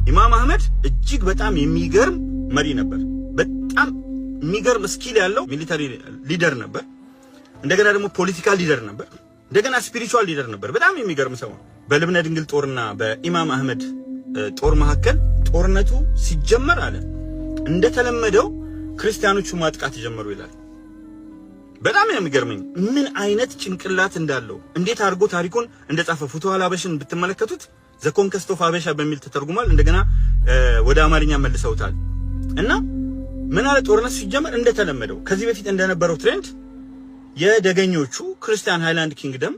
ኢማም አህመድ እጅግ በጣም የሚገርም መሪ ነበር። በጣም የሚገርም skill ያለው military leader ነበር። እንደገና ደግሞ political leader ነበር። እንደገና spiritual leader ነበር። በጣም የሚገርም ሰው ነው። በልብነ ድንግል ጦርና በኢማም አህመድ ጦር መካከል ጦርነቱ ሲጀመር አለ፣ እንደተለመደው ክርስቲያኖቹ ማጥቃት ጀመሩ ይላል። በጣም የሚገርመኝ ምን አይነት ጭንቅላት እንዳለው፣ እንዴት አድርጎ ታሪኩን እንደጻፈ። ፉቱህ አል ሀበሽን ብትመለከቱት The Conquest of ሀበሻ በሚል ተተርጉሟል። እንደገና ወደ አማርኛ መልሰውታል። እና ምን አለ? ጦርነት ሲጀመር እንደተለመደው ከዚህ በፊት እንደነበረው trend የደገኞቹ Christian Highland Kingdom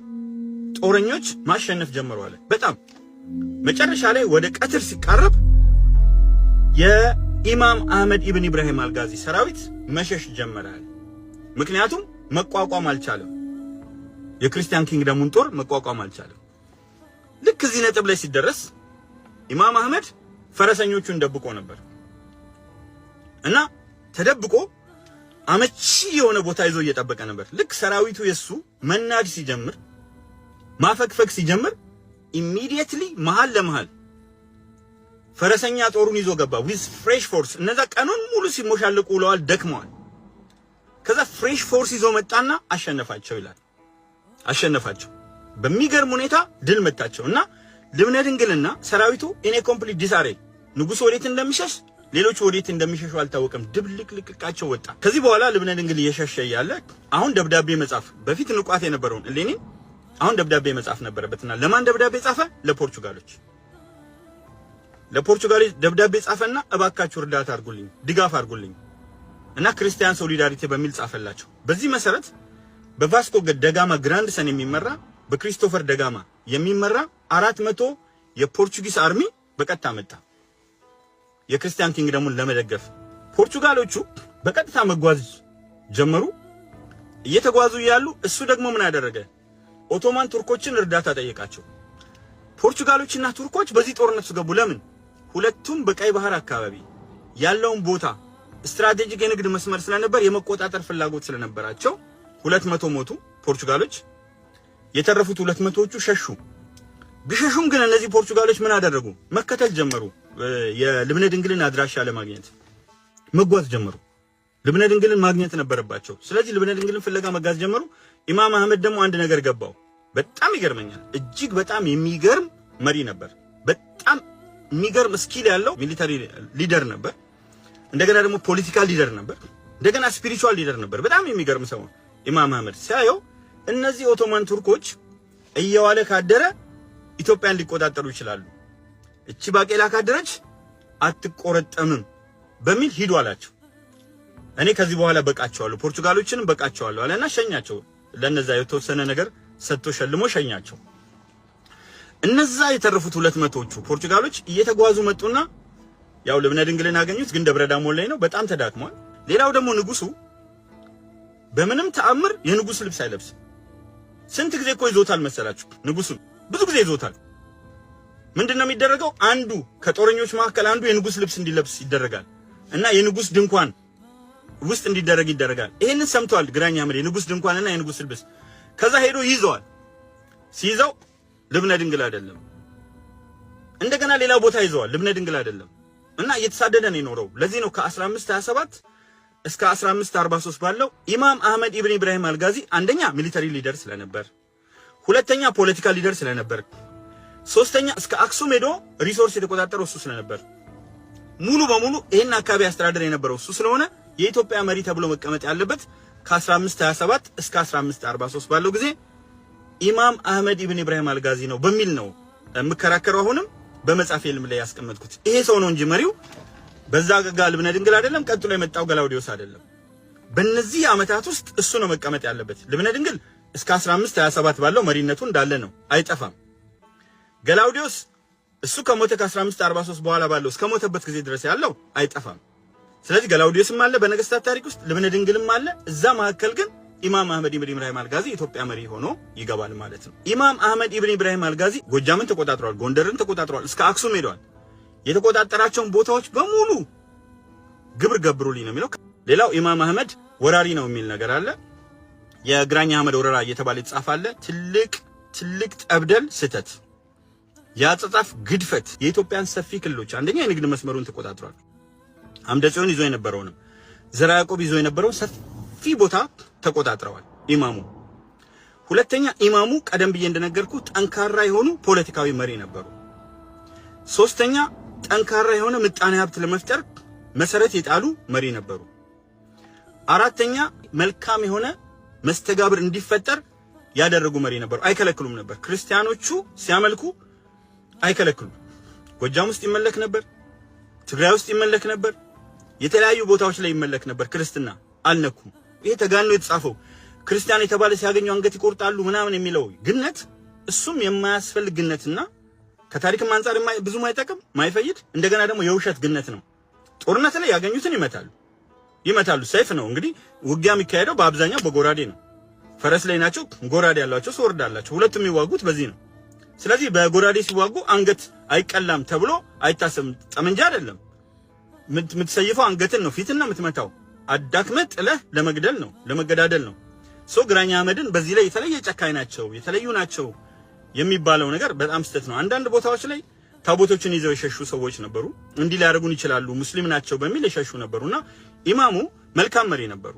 ጦረኞች ማሸነፍ ጀመሩ አለ። በጣም መጨረሻ ላይ ወደ ቀትር ሲቃረብ የኢማም አህመድ ኢብን ኢብራሂም አልጋዚ ሰራዊት መሸሽ ጀመረ አለ። ምክንያቱም መቋቋም አልቻለም። የ Christian kingdom ኡን ጦር መቋቋም አልቻለም። ልክ እዚህ ነጥብ ላይ ሲደረስ ኢማም አህመድ ፈረሰኞቹን ደብቆ ነበር እና ተደብቆ አመቺ የሆነ ቦታ ይዞ እየጠበቀ ነበር። ልክ ሰራዊቱ የሱ መናድ ሲጀምር፣ ማፈግፈግ ሲጀምር immediately መሃል ለመሃል ፈረሰኛ ጦሩን ይዞ ገባ with fresh force። እነዛ ቀኑን ሙሉ ሲሞሻልቁ ውለዋል፣ ደክመዋል። ከዛ fresh force ይዞ መጣና አሸነፋቸው ይላል። አሸነፋቸው። በሚገርም ሁኔታ ድል መታቸው እና ልብነ ድንግልና ሰራዊቱ in a complete disarray፣ ንጉሱ ወዴት እንደሚሸሽ፣ ሌሎቹ ወዴት እንደሚሸሹ አልታወቀም። ድብልቅልቅቃቸው ወጣ። ከዚህ በኋላ ልብነ ድንግል እየሸሸ እያለ አሁን ደብዳቤ መጻፍ፣ በፊት ንቋት የነበረውን እሌኒን አሁን ደብዳቤ መጻፍ ነበረበትና ለማን ደብዳቤ ጻፈ? ለፖርቹጋሎች። ለፖርቹጋሎች ደብዳቤ ጻፈና እባካችሁ እርዳታ አድርጉልኝ፣ ድጋፍ አድርጉልኝ እና Christian solidarity በሚል ጻፈላቸው። በዚህ መሰረት በቫስኮ ደጋማ grandson የሚመራ፣ በክሪስቶፈር ደጋማ የሚመራ 400 የ Portuguese army በቀጥታ መጣ የ Christian kingdom ኡን ለመደገፍ። ፖርቹጋሎቹ በቀጥታ መጓዝ ጀመሩ። እየተጓዙ እያሉ እሱ ደግሞ ምን አደረገ? ኦቶማን ቱርኮችን እርዳታ ጠየቃቸው። ፖርቹጋሎችና ቱርኮች በዚህ ጦርነት ውስጥ ገቡ። ለምን? ሁለቱም በቀይ ባህር አካባቢ ያለውን ቦታ strategic የንግድ መስመር ስለነበር የመቆጣጠር ፍላጎት ስለነበራቸው 200 ሞቱ ፖርቹጋሎች። የተረፉት 200ዎቹ ሸሹ። ቢሸሹም ግን እነዚህ ፖርቹጋሎች ምን አደረጉ? መከተል ጀመሩ። የልብነ ድንግልን አድራሻ ለማግኘት መጓዝ ጀመሩ። ልብነ ድንግልን ማግኘት ነበረባቸው። ስለዚህ ልብነ ድንግልን ፍለጋ መጓዝ ጀመሩ። ኢማም አህመድ ደግሞ አንድ ነገር ገባው። በጣም ይገርመኛል። እጅግ በጣም የሚገርም መሪ ነበር። በጣም የሚገርም skill ያለው military leader ነበር። እንደገና ደግሞ political leader ነበር። እንደገና spiritual leader ነበር። በጣም የሚገርም ሰው ነው። ኢማም አህመድ ሲያየው እነዚህ ኦቶማን ቱርኮች እየዋለ ካደረ ኢትዮጵያን ሊቆጣጠሩ ይችላሉ። እቺ ባቄላ ካደረች አትቆረጠምም በሚል ሂዱ አላቸው። እኔ ከዚህ በኋላ በቃቸዋለሁ፣ ፖርቹጋሎችንም በቃቸዋለሁ አለና ሸኛቸው። ለነዛ የተወሰነ ነገር ሰጥቶ ሸልሞ ሸኛቸው። እነዛ የተረፉት 200ዎቹ ፖርቹጋሎች እየተጓዙ መጡና ያው ልብነ ድንግልን አገኙት፣ ግን ደብረ ዳሞ ላይ ነው። በጣም ተዳክሟል። ሌላው ደግሞ ንጉሱ በምንም ተአምር የንጉስ ልብስ አይለብስም። ስንት ጊዜ እኮ ይዞታል መሰላችሁ? ንጉሱን ብዙ ጊዜ ይዞታል። ምንድን ነው የሚደረገው? አንዱ ከጦረኞች መካከል አንዱ የንጉስ ልብስ እንዲለብስ ይደረጋል እና የንጉስ ድንኳን ውስጥ እንዲደረግ ይደረጋል። ይሄንን ሰምቷል ግራኝ አህመድ፣ የንጉስ ድንኳንና የንጉስ ልብስ። ከዛ ሄዶ ይይዘዋል። ሲይዘው ልብነ ድንግል አይደለም። እንደገና ሌላ ቦታ ይዘዋል፣ ልብነ ድንግል አይደለም። እና እየተሳደደ ነው የኖረው። ለዚህ ነው ከ1527 እስከ 1543 ባለው ኢማም አህመድ ኢብን ኢብራሂም አልጋዚ አንደኛ military leader ስለነበር፣ ሁለተኛ political leader ስለነበር፣ ሶስተኛ እስከ አክሱም ሄዶ resource የተቆጣጠረው እሱ ስለነበር፣ ሙሉ በሙሉ ይሄን አካባቢ አስተዳደር የነበረው እሱ ስለሆነ የኢትዮጵያ መሪ ተብሎ መቀመጥ ያለበት ከ1527 እስከ 1543 ባለው ጊዜ ኢማም አህመድ ኢብን ኢብራሂም አልጋዚ ነው በሚል ነው የምከራከረው። አሁንም በመጽሐፌ ላይ ያስቀመጥኩት ይሄ ሰው ነው እንጂ መሪው በዛ ጋ ልብነ ድንግል አይደለም፣ ቀጥሎ የመጣው ገላውዲዮስ አይደለም። በእነዚህ ዓመታት ውስጥ እሱ ነው መቀመጥ ያለበት። ልብነ ድንግል እስከ 1527 ባለው መሪነቱ እንዳለ ነው፣ አይጠፋም። ገላውዲዮስ እሱ ከሞተ ከ1543 በኋላ ባለው እስከ ሞተበት ጊዜ ድረስ ያለው አይጠፋም። ስለዚህ ገላውዲዮስም አለ በነገስታት ታሪክ ውስጥ፣ ልብነ ድንግልም አለ። እዛ መካከል ግን ኢማም አህመድ ኢብን ኢብራሂም አልጋዚ የኢትዮጵያ መሪ ሆኖ ይገባል ማለት ነው። ኢማም አህመድ ኢብን ኢብራሂም አልጋዚ ጎጃምን ተቆጣጥሯል፣ ጎንደርን ተቆጣጥሯል፣ እስከ አክሱም ሄደዋል። የተቆጣጠራቸውን ቦታዎች በሙሉ ግብር ገብሩልኝ ነው የሚለው። ሌላው ኢማም አህመድ ወራሪ ነው የሚል ነገር አለ። የግራኝ አህመድ ወረራ እየተባለ የተጻፈ አለ። ትልቅ ትልቅ ጠብደል ስህተት። የአጻጻፍ ግድፈት የኢትዮጵያን ሰፊ ክልሎች አንደኛ የንግድ መስመሩን ተቆጣጥሯል። አምደ ጽዮን ይዞ የነበረውንም ዘርዓ ያዕቆብ ይዞ የነበረውን ሰፊ ቦታ ተቆጣጥረዋል ኢማሙ። ሁለተኛ ኢማሙ ቀደም ብዬ እንደነገርኩ ጠንካራ የሆኑ ፖለቲካዊ መሪ ነበሩ። ሶስተኛ ጠንካራ የሆነ ምጣኔ ሀብት ለመፍጠር መሰረት የጣሉ መሪ ነበሩ። አራተኛ መልካም የሆነ መስተጋብር እንዲፈጠር ያደረጉ መሪ ነበሩ። አይከለክሉም ነበር። ክርስቲያኖቹ ሲያመልኩ አይከለክሉም። ጎጃም ውስጥ ይመለክ ነበር፣ ትግራይ ውስጥ ይመለክ ነበር፣ የተለያዩ ቦታዎች ላይ ይመለክ ነበር። ክርስትና አልነኩም። ይሄ ተጋኖ የተጻፈው ክርስቲያን የተባለ ሲያገኙ አንገት ይቆርጣሉ ምናምን የሚለው ግነት እሱም የማያስፈልግ ግነትና ከታሪክም አንጻር ብዙ ማይጠቅም ማይፈይድ እንደገና ደግሞ የውሸት ግነት ነው። ጦርነት ላይ ያገኙትን ይመታሉ ይመታሉ። ሰይፍ ነው እንግዲህ ውጊያ የሚካሄደው በአብዛኛው በጎራዴ ነው። ፈረስ ላይ ናቸው፣ ጎራዴ ያላቸው፣ sword አላቸው። ሁለቱም የሚዋጉት በዚህ ነው። ስለዚህ በጎራዴ ሲዋጉ አንገት አይቀላም ተብሎ አይታሰብም። ጠመንጃ አይደለም የምትሰይፈው፣ አንገትን ነው፣ ፊትን ነው የምትመታው። አዳክመህ ጥለህ ለመግደል ነው፣ ለመገዳደል ነው። So ግራኝ አህመድን በዚህ ላይ የተለየ ጨካኝ ናቸው፣ የተለዩ ናቸው የሚባለው ነገር በጣም ስህተት ነው። አንዳንድ ቦታዎች ላይ ታቦቶችን ይዘው የሸሹ ሰዎች ነበሩ። እንዲህ ሊያደርጉን ይችላሉ፣ ሙስሊም ናቸው በሚል የሸሹ ነበሩና ኢማሙ መልካም መሪ ነበሩ።